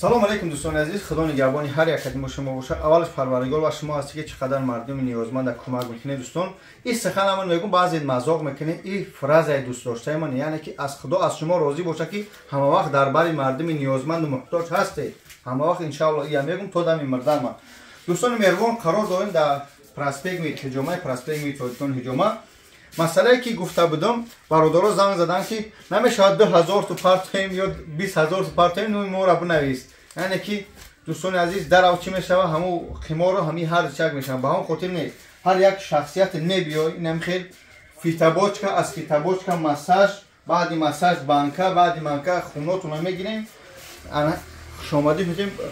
Салом алейкум, дӯстони азиз. Худо нигаҳбони ҳар як аз шумо бошад. Аввалаш Парвардигор ва шумо ҳастед, ки чӣ қадар мардуми ниёзманда кӯмак мекунед, дӯстон. Ин сухана ман мегӯм, баъзе мазоқ мекунед, ин фразаи дӯстдоштаи ман, яъне ки аз Худо аз шумо розӣ бошад, ки ҳама вақт дар бари мардуми ниёзманду муҳтоҷ ҳастед. Ҳама вақт, иншаалло, ия мегӯм то дами мурдан ман. Дӯстони меҳрубон, қарор дорем дар проспект Мир, ҳиҷомаи проспект Мир, Тоҷикистон ҳиҷома. Масъалае ки гуфта будам, бародаро занг заданд, ки намешавад 2000 ту партоем ё 20 000 ту партоем, нуми моро бинавис. Яъне ки, дӯстони азиз, дарав чӣ мешава, ҳаму қиморро ҳамин ҳар чак мешава. Ба ҳамон хотир не, ҳар як шахсияте мебиёй, инам хел фитобочка, аз фитобочка массаж, баъди массаж банка, баъди банка хунотуна мегирем, хушомадӣ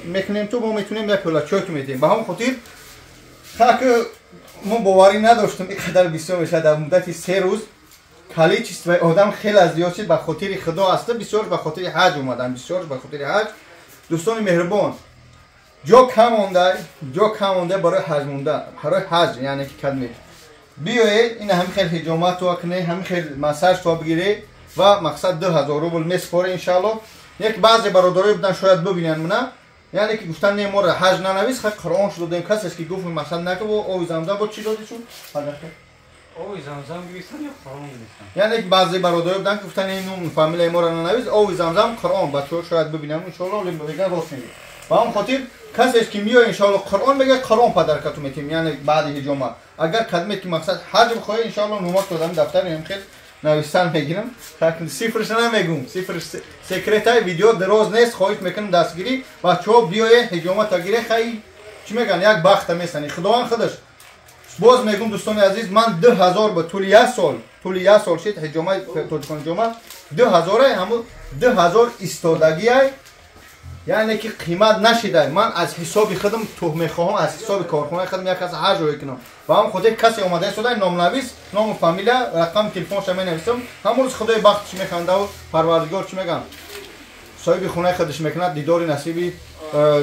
мекунем, ту мо метунем як пиёла чой ту метем. Ба ҳамон хотир хак мо боварӣ надоштем, ин қадар бисёр мешавад. Дар муддати 3 рӯз количествои одам хеле зиёд шуд. Ба хотири Худо аста, бисёрш ба хотири ҳаҷ омадан, бисёрш ба хотири ҳаҷ. Дӯстони меҳрубон, ҷо кам монда, ҷо кам монда барои ҳаҷ монда, барои ҳаҷ. Яъне ки кадме биёед, ин ҳамин хел ҳиҷомат то кунед, ҳамин хел массаж то бигиред ва мақсад 2000 рубл месупоред, иншаалло. Як баъзе бародарое будан, шояд бибинанд мана, яъне ки гуфтан: «Не, моро ҳаҷ нанавис». Хай, Қуръон шуд додем. Касес ки гуфт, мақсад нака, бо оби Замзам бо чӣ доди шуд? Оби Замзам гирифтан ё Қуръон гирифтан? Яъне ки баъзе бародарое буданд, ки гуфтан: «Ин фамилияи моро нанавис, оби Замзам, Қуръон». Бачаҳо шояд бибинам, иншоалло, меган рост мегӯ. Ба ҳамон хотир касес ки меояд, иншоалло, Қуръон мега, Қуръон подаркату метем, яъне баъди ҳиҷома. Агар кадмет ки мақсад ҳаҷ бихоҳед, иншоалло, нумак додам, дафтари ҳам хел навиштан мегирам. Цифрша намегум, цифр секретай, видео дароз нест. Хоҳиш мекунам, дастгирӣ, бачаҳо, биёе, ҳиҷомата гире. Хай, чӣ мегӯянд, як бахта месани Худованд худаш. Боз мегум, дӯстони азиз, ман 2000 ба тӯли як сол, тӯли як сол шид ҳиҷомаи Тоҷикон ҳиҷома 2000-ай, ҳамун 2000 истодагиай, яъне ки қимат нашидай. Ман аз ҳисоби худам туҳ мехоҳам, аз ҳисоби корхонаи худам як кас ҳар ҷое кунам. Ба ҳамон хотир касе омада истодай, номнавис, ному фамилия, рақами телефонша менависам. Ҳамон рӯз Худои бахт чӣ механдаву Парвардигор, чӣ мегӯям, соҳиби хонаи худаш мекунад. Дидори насиби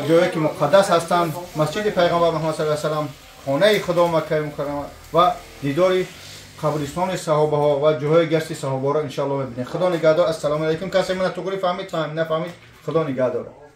ҷое ки муқаддас ҳастанд, масҷиди Пайғамбар Муҳаммад саллаллоҳу алайҳи васаллам, хонаи Худо Маккаи Мукаррама ва дидори қабристони саҳобаҳо ва ҷоҳои гашти саҳобаҳоро иншоалло мебинем. Худо нигаҳдор. Ассалому алайкум. Касе мана туғри фаҳмид, фаҳмид, нафаҳмид, Худо нигаҳдорад.